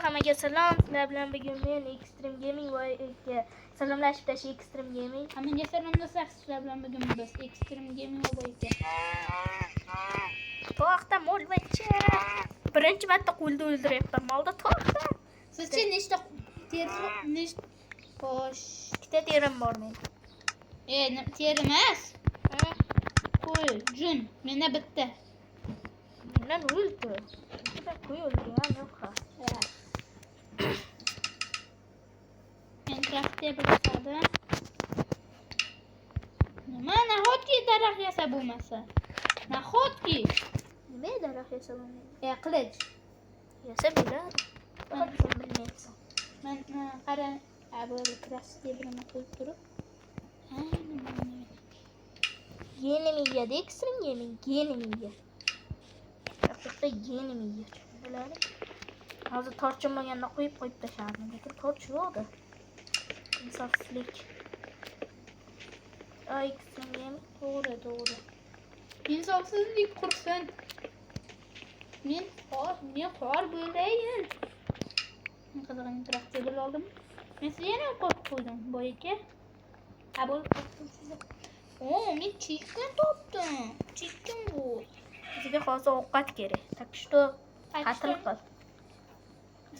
Hammaga salom. Sizlar bilan bugun men Extreme Gaming va salomlashib tashi Extreme Gaming. Hammaga salom do'stlar, sizlar bilan bugun biz Extreme Gaming va Boyka. To'xta, molbacha. Birinchi marta qo'lda o'ldiryapman molda, to'xta. Sizchi nechta teri, nechta xo'sh, Ikkita terim bor meni. Teri emas. Qo'y, jun. Menda bitta. Mendan o'ldi. Ikkita qo'y o'ldirgan yo'q ha. Men craft table yasadim. Nima, nahotki daraxt yasab bo'lmasa? Nahotki? Nima daraxt yasab bo'lmaydi? Qilich. Yasab bo'ladi. Faqat sen bilmaysan. Men qara, bu craft table'ni qo'yib turib. Ha, nima, nima. Geni miya Extreme Gaming, geni miya. Haqiqatda geni miya. Biladi. Hozir torchim bo'lganda qo'yib qo'yib tashlardim, lekin torch yo'qdi. Insofsizlik. Ay, Extreme Gaming. To'g'ri, to'g'ri. Insofsizlik qursin. Men xor bo'layin. Men qizig'ini craft table oldim. Men sizga yana qo'yib qo'ydim, boy aka. Ha, bo'lib qo'ydim sizni. O, men chicken topdim. Chicken bu. Bizga hozir ovqat kerak. Так что qatl qil.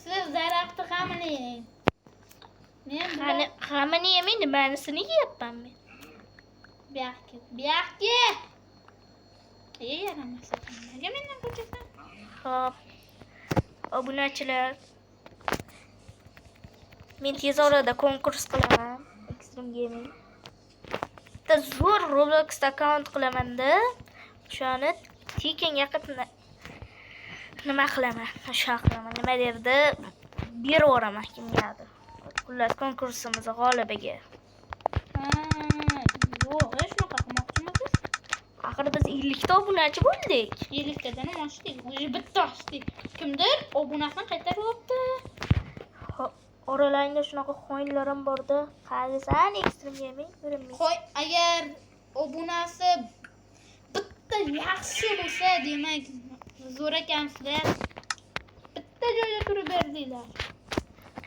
Siz daraxtni g'amling. Men Qani, g'amini yemay, nimanisini yeyapman men? Buyoqqa, buyoqqa. Ey, yaramas ekan. Nega mendan qochasan? Xo'p. Obunachilar. Men tez orada konkurs qilaman. Extreme Gaming. Bitta zo'r Roblox akkaunt qilaman-da. O'shani tekinga qilib nima qilaman? O'sha qilaman. Nima derdi? Berib yuboraman kimgadir. Xullas, konkursimiz g'olibiga. Ha, yo'q, shunaqa qilmoqchimisiz? Axir biz 50 ta obunachi bo'ldik. 50 tadan ham oshdik. Уже bitta oshdik. Kimdir obunasini qaytaryapti. Oralaringda shunaqa xoinlar ham borda. Qalisan Extreme Gaming ko'rinmaydi. Qo'y, agar obunasi bitta yaxshi bo'lsa, demak, zo'r ekansizlar. Bitta joyda turib berdinglar.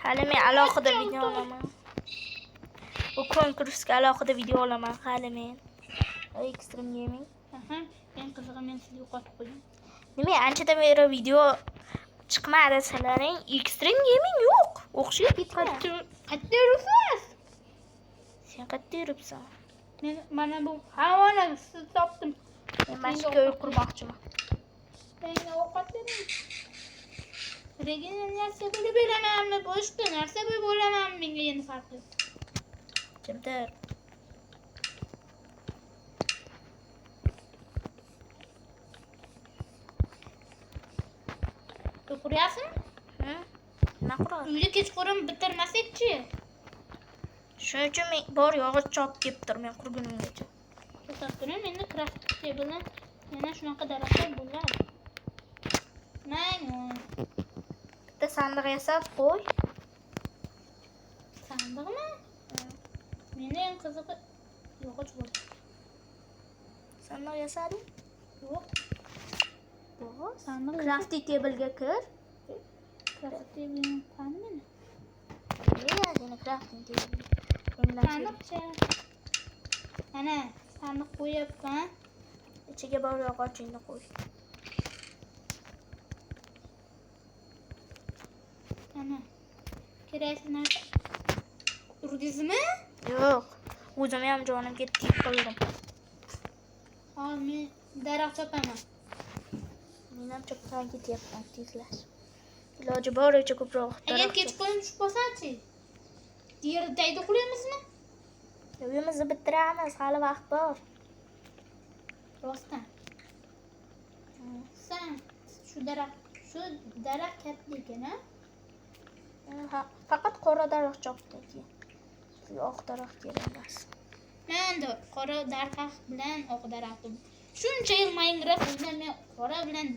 Hali men alohida Qancha video o'tdi? olaman. Bu konkursga alohida video olaman hali men. Extreme Gaming. Aha, eng qizig'i men sizni yo'qotib qo'ydim. Nima anchadan beri video chiqmadi sizlarning? Extreme Gaming yo'q. O'xshaydi ketgan. Qayerda yuribsiz? Sen qayerda yuribsan? Men mana bu havoni sizni topdim. Men mana shu uy qurmoqchiman. Menga ovqat bering. Regeneratsiya bo'lib beramanmi, boshqa narsa bo'lib bo'lamanmi, menga endi farqi yo'q. Kimdir? Uy quryapsizmi? Hı? Nima quradi? Uyni kechqurun bitirmasakchi? Shuning uchun men bor yog'och chopib kelib tur men qurgunimgacha. To'xtab turing, menda craft table'dan yana shunaqa daraxtlar bo'ladi. Maymun. Bitta sandiq yasab qo'y. Sandiqmi? Meni eng qizig'i yog'och bor. Sandiq yasading? Yo'q. Bo'g'oz. Sandiq Crafting table'ga kir. Craft table'ni qani meni? Ne seni crafting table? Mendan Sandiqcha. Mana sandiq qo'yapman. Ichiga bor yog'ochingni qo'y. Mana. Kerakli narsa. Urdingizmi? Yo'q. O'zim ham jonim ketdi, yiqildim. Hozir men daraxt chopaman. Men ham chopdan ketyapman tezlash. Iloji boricha ko'proq Agar daraxt kechqurun tushib qolsa-chi? Yerda tagida uxlaymizmi? chop- Uyimizni bitiramiz, hali vaqt bor. Rostdan. Sen shu daraxt katta ekan, ha? Ha, faqat qora daraxt chopdi keyin. Bizga oq daraxt kerak emas. Men endi qora daraxt bilan oq daraxt. Shuncha yil Minecraft o'ynab men qora bilan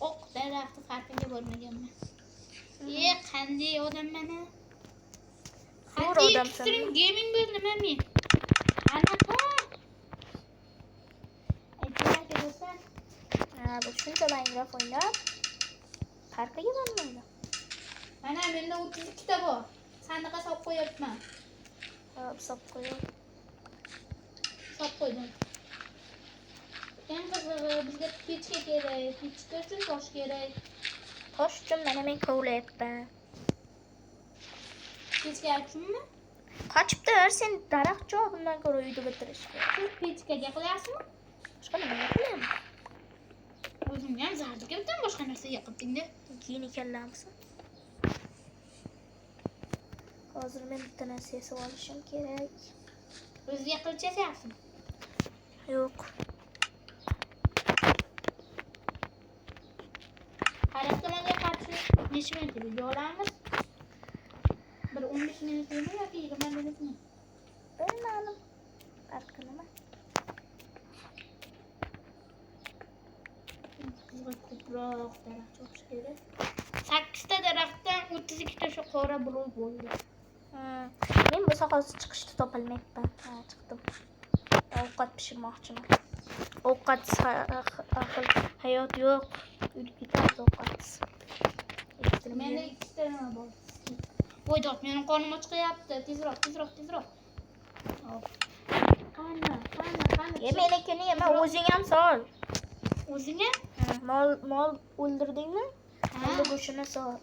oq daraxtni farqiga bormaganman. Qanday odamman a? Zo'r Qanday odamsan. Extreme Gaming nima men? Anaqa. Aytmoqchi do'stlar. Ha, bu shuncha Minecraft o'ynab farqiga bormaydi. Mana menda 32 ta bor. Sandiqqa solib qo'yapman. Hop, solib qo'y. Solib qo'ydim. Eng qizig'i bizga pechka kerak. Pechka uchun tosh kerak. Tosh uchun mana men kovlayapman. Pechka uchunmi? Qochib tur, sen daraxt chop, bundan ko'ra uyni bitirishga. Siz pechkaga qilyapsizmi? Boshqa nimaga qilaman? O'zimga ham zarda kelibdi, boshqa narsaga qildingda. Keyin ekanlarmisan? Hozir men bitta narsa yasab olishim kerak. O'ziga qilich yasayapsizmi? Yo'q. Har ehtimolga qarshi necha minut video olamiz? Bir 15 minutmi yoki 20 minutmi? Bilmadim. Farqi nima? Qizg'a ko'proq daraxt chopish kerak. 8 ta daraxtdan 32 ta shu qora blok bo'ldi. Men bu sohasi chiqishni topolmayapman. Ha, chiqdim. Ovqat pishirmoqchiman. Ovqat axir hayot yo'q. O'lib ketamiz ovqatsiz. Menda 2 ta nima bor. Voy dod, mening qornim ochiqyapti. Tezroq, tezroq, tezroq. Qani, qani, qani. Ye menikini yema, o'zing ham sol. O'zingga? Mol o'ldirdingmi? Molni go'shtini sol.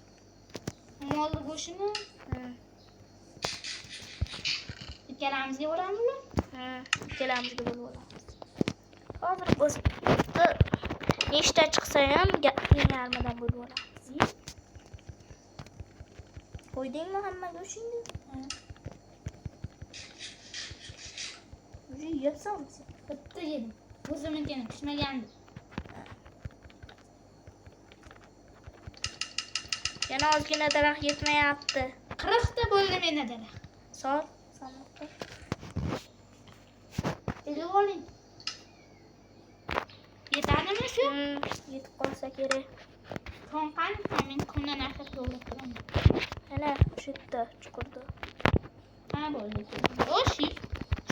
Molni go'shtini ikkalamizga bo'lamizmi? Ikkalamizga bo'lib olamiz. Hozir biz nechta chiqsa ham teng yarmidan bo'lib olamiz. Qo'ydingmi hamma go'shtingni? O'zi yeyapsanmi sen? Bitta yedim. O'zimnikini pishmagandi. Yana ozgina daraxt yetmayapti. 40 ta bo'ldi menda daraxt. Sol, sandiqqa. Ilib oling. Yetadimi shu? Yetib qolsa kerak. Kon qani? Men kondan narsa to'g'ri turaman. Ana o'sha yerda chuqurda. Ha, bo'ldi. O, ship.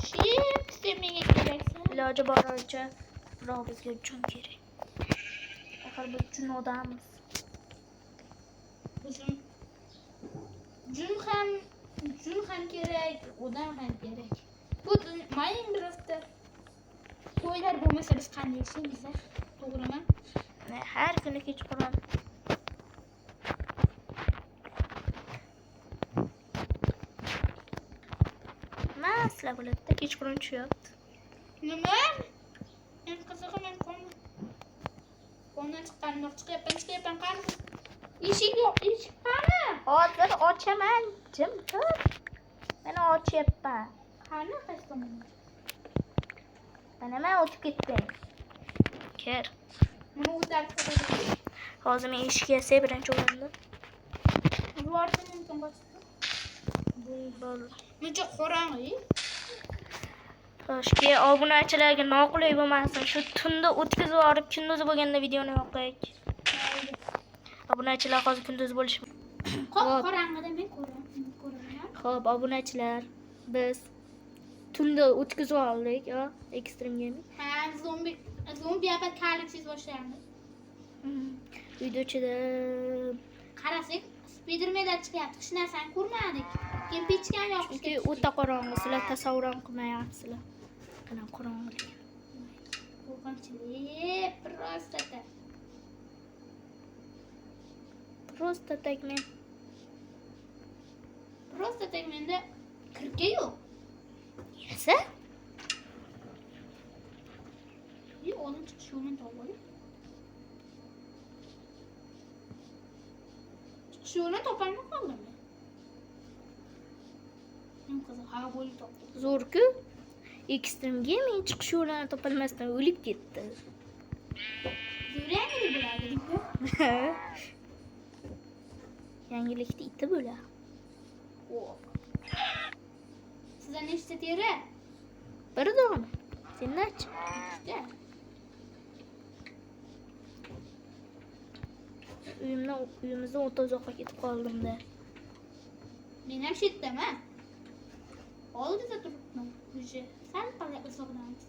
Ship, sen menga keraksan. Iloji boricha ko'proq bizga jun kerak. Axir biz jun odammiz. O'zim jun ham kerak, odam ham kerak. Bu Minecraftda to'ylar bo'lmasa biz qanday yashaymiz, to'g'rimi? Har kuni kechqurun. Masla bo'ladi-da, kechqurun tushyapti. Nima? Eng qizig'i men kondan chiqqanimda chiqyapman, qani? Eshik yo'q, eshik qani? Hozir ochaman, jim tur. Mana ochyapman. Qani, qaysi tomonga? Mana men o'tib ketdim. Kir. Buni o'tarib qo'ydim. Hozir men eshik yasay birinchi o'rinda. Yubordim mumkin qochib. Bo'ldi. Muncha qorong'i. Toshki obunachilarga noqulay bo'lmasin. Shu tunda o'tkazib yuborib, kunduz bo'lganda videoni yoqaylik. Obunachilar hozir kunduz bo'lishi. Qop qorong'ida men ko'raman. Xo'p, obunachilar, biz tunda o'tkazib oldik, Extreme Gaming. Ha, zombi apokalips boshlandi. Uyda ichida qarasak, Spidermanlar chiqyapti. Hech narsani ko'rmadik. Keyin pechkani yoqishga. Chunki o'ta qorong'i, sizlar tasavvur ham qilmayapsizlar. Qanaqa qorong'ilik. Qo'rqinchli, просто так. Просто так men. Просто так menda kirka yo'q. Yasa? Yo'q, oldin chiqish yo'lini topib oling. Chiqish yo'lini topolmay qoldim men. Men qiziq, ha, bo'lib topdim. Zo'r-ku. Extreme Gaming chiqish yo'lini topolmasdan o'lib ketdi. Zo'r yangilik bo'lardi, deymi? Yangilikda iti bo'lar. Sizda nechta teri? Bir dona. Sendachi? Ikkita. Uyimizdan o'ta uzoqqa ketib qoldim-da. Men ham shu yerdaman. Oldida turibman. Уже sal qanday uzoqdamiz.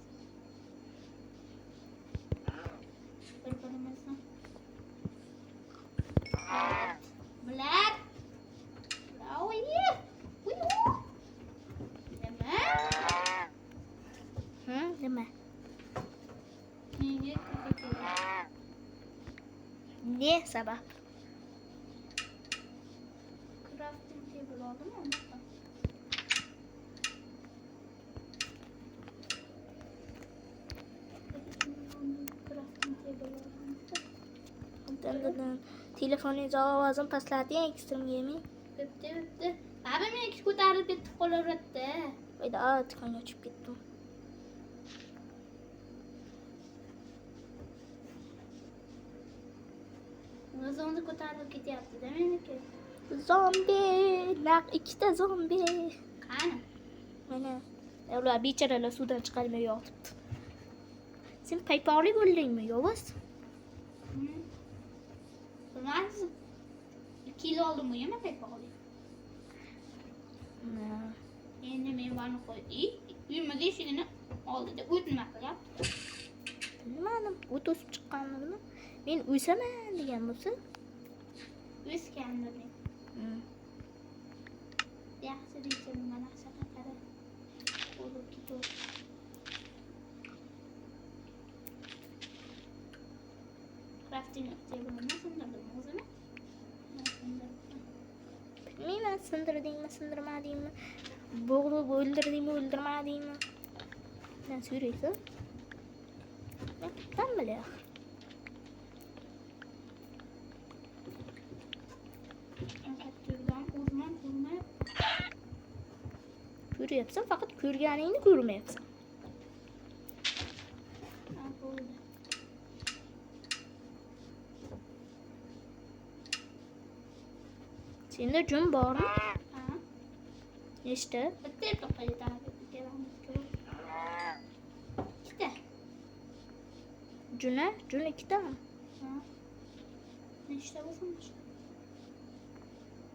Bir-birimizdan. Bular Men sabab. Crafting table oldim ondan. Crafting table oldim. Dın. Telefoningiz ovozini pastlating, Extreme Gaming. Bitti bitti. Abi meniki ko'tarilib ketib qolaveradi. Voyda, tikonga tushib ketdim. O'zi ko'tarilib ketyapti-da meniki. Zombi, naq ikkita zombi. Qani? Mana ular bechoralar suvdan chiqarmay yotibdi. Sen paypoqli bo'ldingmi, yovuz? Bilmadim. 2 yil oldin bu paypoqli. Endi mevani qo'y. Uyimiz eshigini oldida o't nima qilyapti? Bilmadim, o't o'sib chiqqanligini. Men o'saman degan bo'lsa, O'sgandir. Yaxshi reja, mana shunaqa qara. Bo'lib ketadi. Crafting table'ni sindirdim o'zini. Bilmayman, sindirdingmi, sindirmadingmi? Bo'g'ilib o'ldirdingmi, o'ldirmadingmi? Sen so'raysan. Men qayerdan bilay axir? O'rmon ko'rmayapman. Ko'ryapsan, faqat ko'rganingni ko'rmayapsan. Ha, bo'ldi. Senda jun bormi? Ha. Nechta? Bitta yotoqqa yetadi. Ikkalamiz. Ikkita. Juni? Jun ikkitami? Ha. Nechta bo'lsin?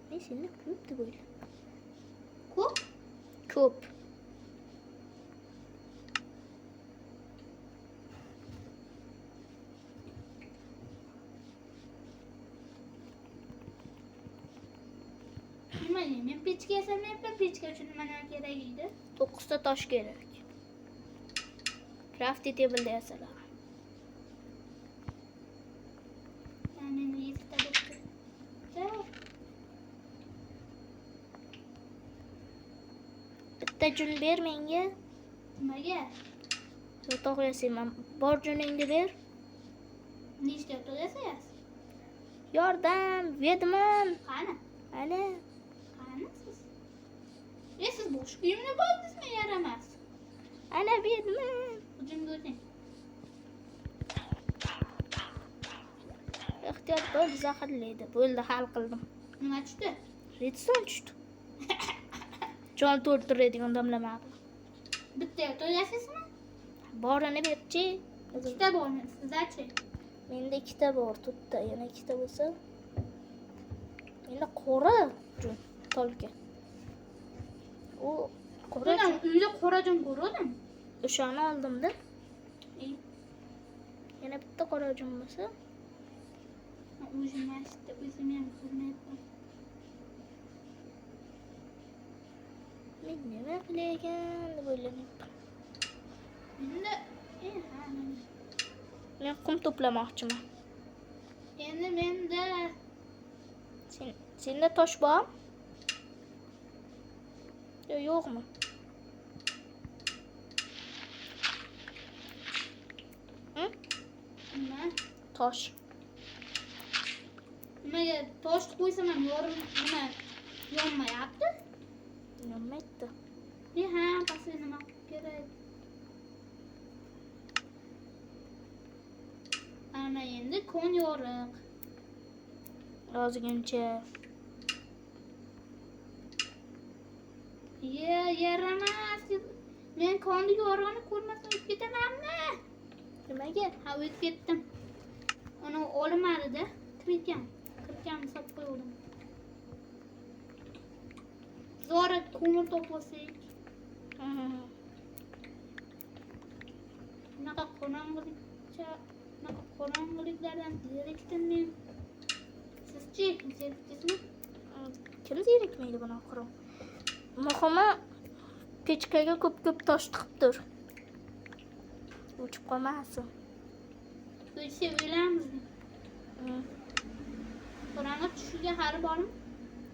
Men senda ko'p deb o'yladim. Ko'p? Ko'p. Nima deyman? Men pechka yasamayapman. Pechka uchun nima kerak edi? 9 ta tosh kerak. Crafting table'da yasaladi. Menda 7 ta bo'libdi. Bitta jun ber menga. Nimaga? Yotoq yasayman. Bor juningni ber. Nechta yotoq yasaysiz? Yordam, vedman. Qani? Ana. Qani siz? Siz bosh kiyimni bo'ldingizmi, yaramas? Ana vedman. Hujumga o'ting. Ehtiyot bo'l, zaharlaydi. Bo'ldi, hal qildim. Nima tushdi? Redstone tushdi. Jon to'ldiradigan damlama. Bitta yotoq yasaysizmi? Borini berchi. Ikkita bormi sizdachi? Menda ikkita bor, to'rtta, yana ikkita bo'lsa. Menda qora jun tolka. U qora Men jun. uyda qora jun ko'rdim. O'shani oldimda. Yana bitta qora jun bo'lsa. O'zim o'zim ham ko'rmayapman. Men nima qilayotgan deb o'ylanyapman. Endi ha, mana. Men qum to'plamoqchiman. Endi menda Senda tosh bormi? Yo, yo'qmi? Nima? Tosh. Nimaga tosh qo'ysam ham yorim nima yonmayapti? Yonmayapti. Ha, pastga nima kerak? Ana endi kon yoriq. Ozgincha. Ye, yaramas. Men konni yorig'ini ko'rmasdan o'tib ketamanmi? Nimaga? Ha, o'tib ketdim. Uni olinmadida. Kirgan. Kirgan hisob qo'ydim. Zo'ra ko'mir topib olsak. Bunaqa qorong'ilikcha, bunaqa qorong'iliklardan zerikdim men. Sizchi, zerikdingizmi? Kim zerikmaydi buni oxiri? Muhimi pechkaga ko'p-ko'p tosh tiqib tur. O'chib qolmasin. O'chsa o'lamiz. Qorong'i tushiga hali bormi?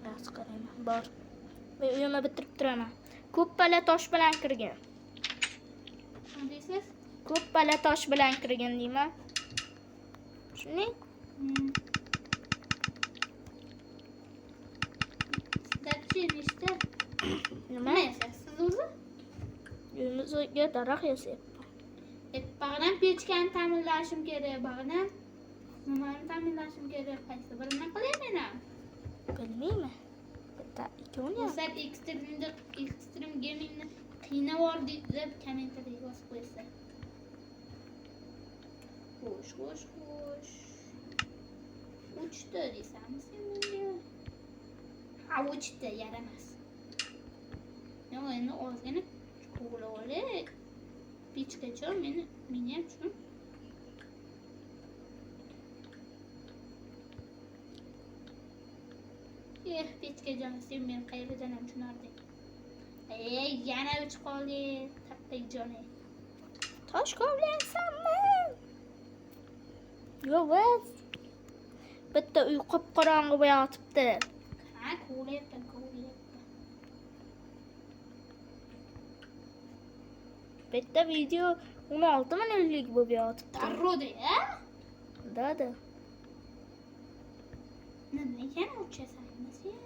Yaxshi qarayman. Bor. Men uyimni bitirib turaman. Ko'p pala tosh bilan kirgan. Nima deysiz? Ko'p pala tosh bilan kirgan deyman. Tushunding? Sizda-chi nechta? Nima? Nima yasayapsiz o'zi? Uyimizga daraxt yasayapman. Bag'dan pechkani ta'minlashim kerak, bag'dan nimani ta'minlashim kerak, qaysi birini qilay men ham? Bilmayman. Bitta ikkovini ham. Do'stlar, Extreme Gamingni qiynavordik deb kommentariyaga yozib qo'ysa. Xo'sh, xo'sh, xo'sh. Uchta deysanmi sen menga? Ha, uchta yaramas. Yo'q, endi ozgina kovlab olay. Pechkacha meni ham tushun. Eh, pechkajon, sen meni qayerdan ham tushunarding. Ey, yana uch qoldi, tattaqjon. Tosh kovlayapsanmi? Yo'q, biz. Bitta uy qop-qorong'i yotibdi. Ha, kovlayapman, kovlayapman. Bitta video 16 minutlik bo'lib yotibdi. Darrov a? Da. Nima ekan uchasan sen?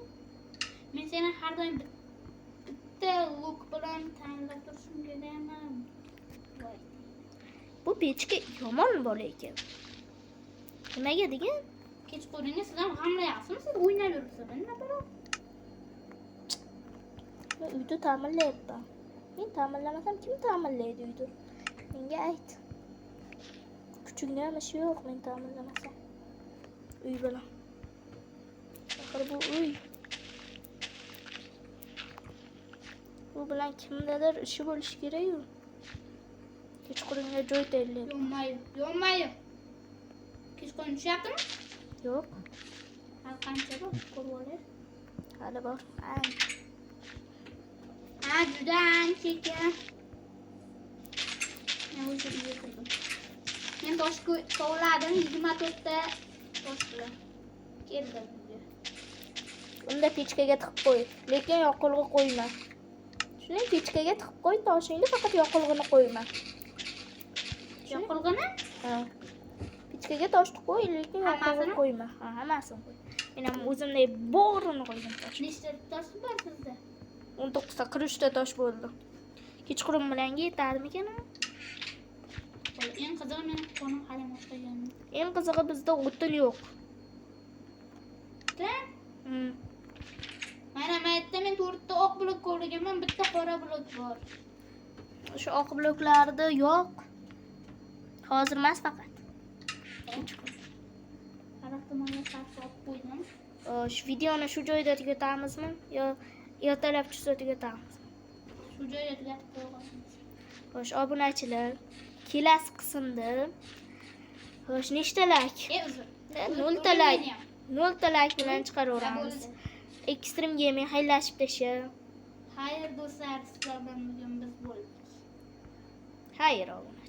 Men seni har doim bitta luk bilan ta'minlab turishim kerakmi? Voy. Bu pechka yomon bola ekan. Nimaga degin? Kechqurunga siz ham g'amlayapsizmi? Siz o'ynab yuribsiz. Nima balo? Men uyda ta'minlayapman. Men ta'minlamasam kim ta'minlaydi uyni? Menga ayt. Kuchukni ham ishi yo'q men ta'minlamasam. Uy bilan. Axir bu uy. Bu bilan kimdadir ishi bo'lishi kerak-ku. Kechqurunga joy tayyorlayapman. Yonmayi, yonmayi. Kechqurun tushyaptimi? Yo'q. Hali qancha bor? Ko'rib olay. Hali bor. Ancha. Ha, juda ancha ekan. Men o'sha uyga kirdim. Men tosh kovladim 24 ta tosh bilan. Keldim uyga. Unda pechkaga tiqib qo'y, lekin yoqilg'i qo'yma. Shuni pechkaga tiqib qo'y, toshingni faqat yoqilg'ini qo'yma. Yoqilg'ini? Ha. Pechkaga toshni qo'y, lekin yoqilg'i Hammasini? qo'yma. Ha, hammasini qo'y. Men ham o'zimday borini qo'ydim tosh. Nechta tosh bor sizda? 19 ta, 43 ta tosh bo'ldi. Kechqurun bilan yetadimikan? Eng qizig'i meni qo'nim hali och qolgan. Eng qizig'i bizda o'tin yo'q. Da? Mana men yerda men 4 ta oq blok ko'rganman, bitta qora blok bor. O'sha oq bloklarda yo'q. Hozir emas faqat. Taraf tomonga sarf olib qo'ydim. Shu videoni shu joyda tugatamizmi yo ertalab tushsa tugatamiz? Shu joyda tugatib qo'yamiz. Xo'sh, obunachilar, kelasi qismda xo'sh, nechta like? Uzr. Nolta like. Nolta like bilan chiqaraveramiz. Extreme Gaming xayrlashib tasha. Xayr do'stlar, sizlar bilan bugun biz bo'ldik. Xayr obunachilar.